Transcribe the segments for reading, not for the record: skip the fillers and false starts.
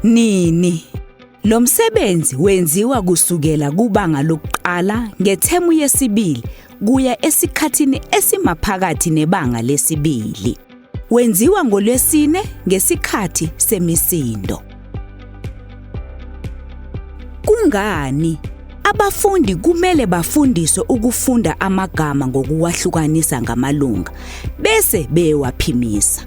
Nini? Lo msebenzi wenziwa kusukela kubanga lokuqala ngethemu yesibili kuya esikhathini esimaphakathi nebanga lesibili. Wenziwa ngoLwesine ngesikhathi semisindo. Kungani? Abafundi kumele bafundiswe ukufunda amagama ngokuwahlukanisa ngamalunga bese bewaphimisa.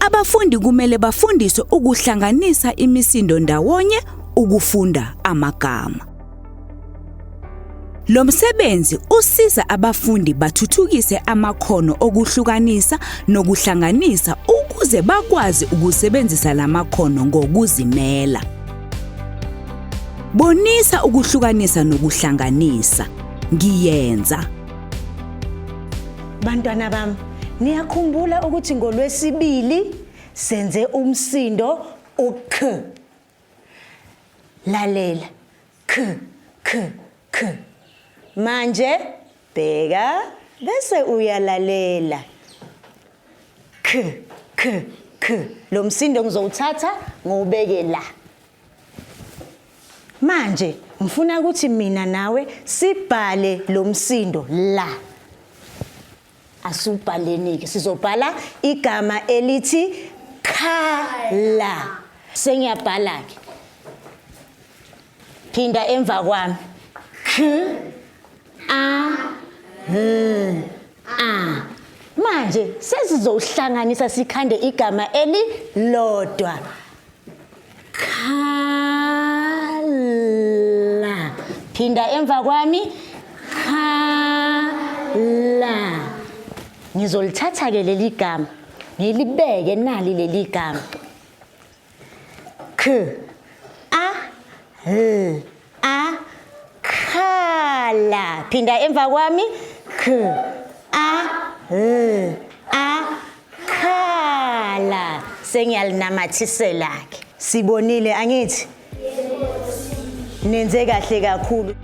Abafundi kumele bafundiswe ukuhlanganisa imisindo ndawonye ukufunda amagama. Lo msebenzi usiza abafundi bathuthukise amakhono okuhlukanisa nokuhlanganisa ukuze bakwazi ukusebenzisa la makhono ngokuzimela. Bonisa ukuhlukanisa nokuhlanganisa. Ngiyenza. Bantwana bami, niyakhumbula ukuthi ngolwesibili senze umsindo u-k. Lalela. K k k. Manje bheka bese uyalalela. K k k. Lo msindo ngizowuthatha ngiwubeke la. Manje ngifuna ukuthi mina nawe sibhale lo msindo la. Asubhaleni-ke sizobhala igama elithi khala. Sengiyabhala-ke. Phinda emva kwami. K A L A. Manje sesizohlanganisa sikhande igama elilodwa. Khala. Phinda emva kwami. Khala. Ngizolithatha ke leli gama. Ngilibeke nali leli gama. K A L A khala. Phinda emva kwami. K A L A khala. Sengiyalinamathisela ke. Sibonile angithi? Nenze kahle kakhulu.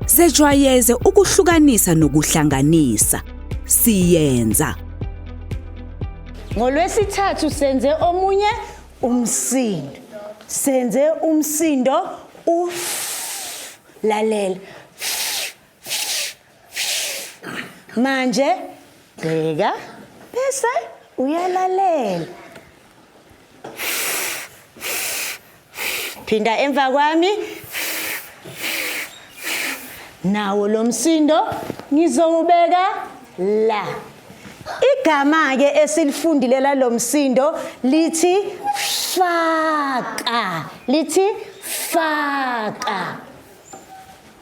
Zejwayeze ukuhlukanisa nokuhlanganisa. Siyenza. Ngolwesithathu senze omunye umsindo. Senze umsindo u lalela. Manje bheka bese uyalalela. Phinda emva kwami. Nawo lo msindo ngizowubeka la. Igama ke esilifundile lalo msindo lithi faka. Lithi faka.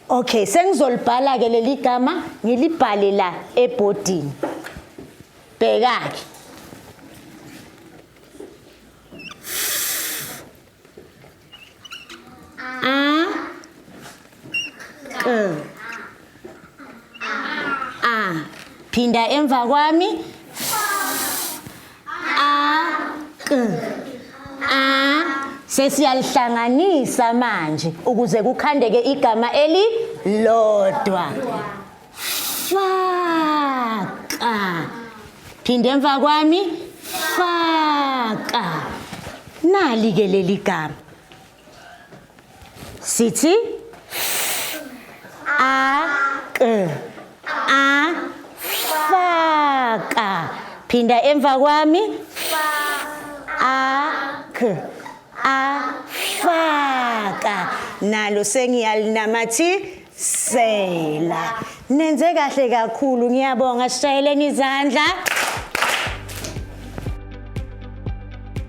Okay, sengizolibhala ke leli gama ngilibhale la ebhodini. Bheka ke. A K A. Phinda emva kwami. A K A. Sesiyalihlanganisa manje ukuze kukhandeke igama elilodwa. Faka. Phinde emva kwami. Faka. Nali ke leli gama. Sithi A K A faka. Phinda emva kwami. A K A faka. Nalo sengiyalinamathi Sela. Nenze kahle kakhulu ngiyabonga sishayeleni izandla.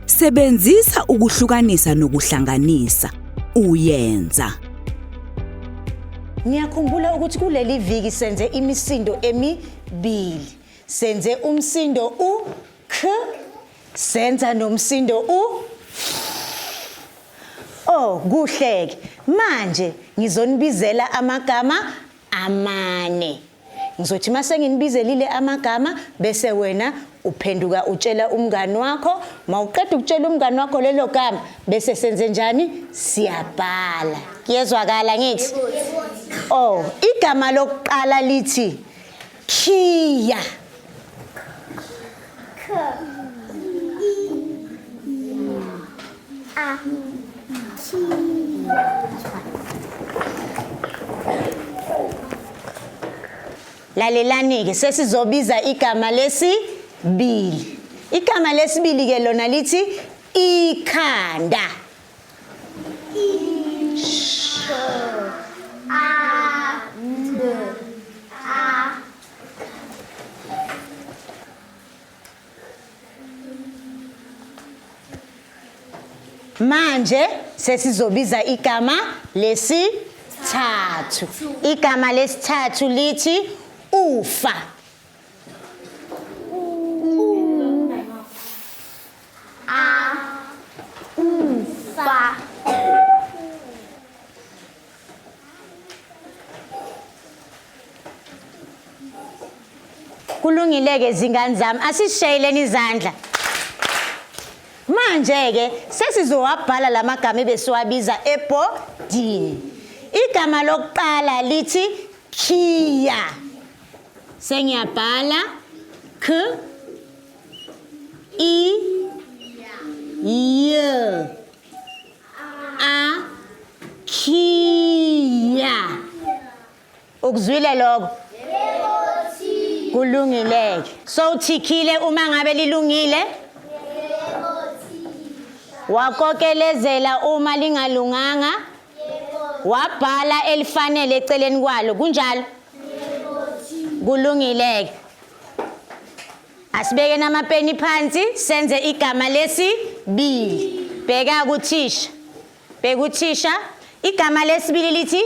Sebenzisa ukuhlukanisa nokuhlanganisa. Uyenza. Ngiyakhumbula ukuthi kuleli viki senze imisindo emibili. Senze umsindo u k senza nomsindo u Oh, kuhleke. Manje ngizonibizela amagama amane. Ngizothi mase nginibizelile amagama bese wena uphenduka utshela umngani wakho, mawuqeda ukutshela umngani wakho lelo gama bese senze njani? Siyabhala. Kuyezwakala ngithi? Oh, igama lokuqala lithi khiya. A K. Lalelani-ke sesizobiza igama lesibili. Igama lesibili-ke lona lithi ikhanda. A D A. Manje sesizobiza igama lesithathu. Igama lesithathu lithi ufa. A U fa. Kulungile-ke zingane zami, asishayeleni izandla. Manje-ke sesizowabhala la magama ebesiwabiza ebhodini. Igama lokuqala lithi khiya. Sengiyabhala k i y a khiya. Ukuzwile lokho? Kulungile-ke. Sowuthikhile uma ngabe lilungile? Wakokelezela uma lingalunganga? Wabhala elifanele eceleni kwalo. Kunjalo? Kulungile-ke. Asibeke namapeni phansi senze igama lesibili. Bheka kuthisha. Bheka uthisha. Igama lesibili lithi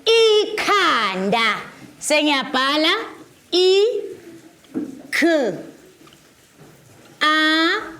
ikhanda. Sengiyabhala i k a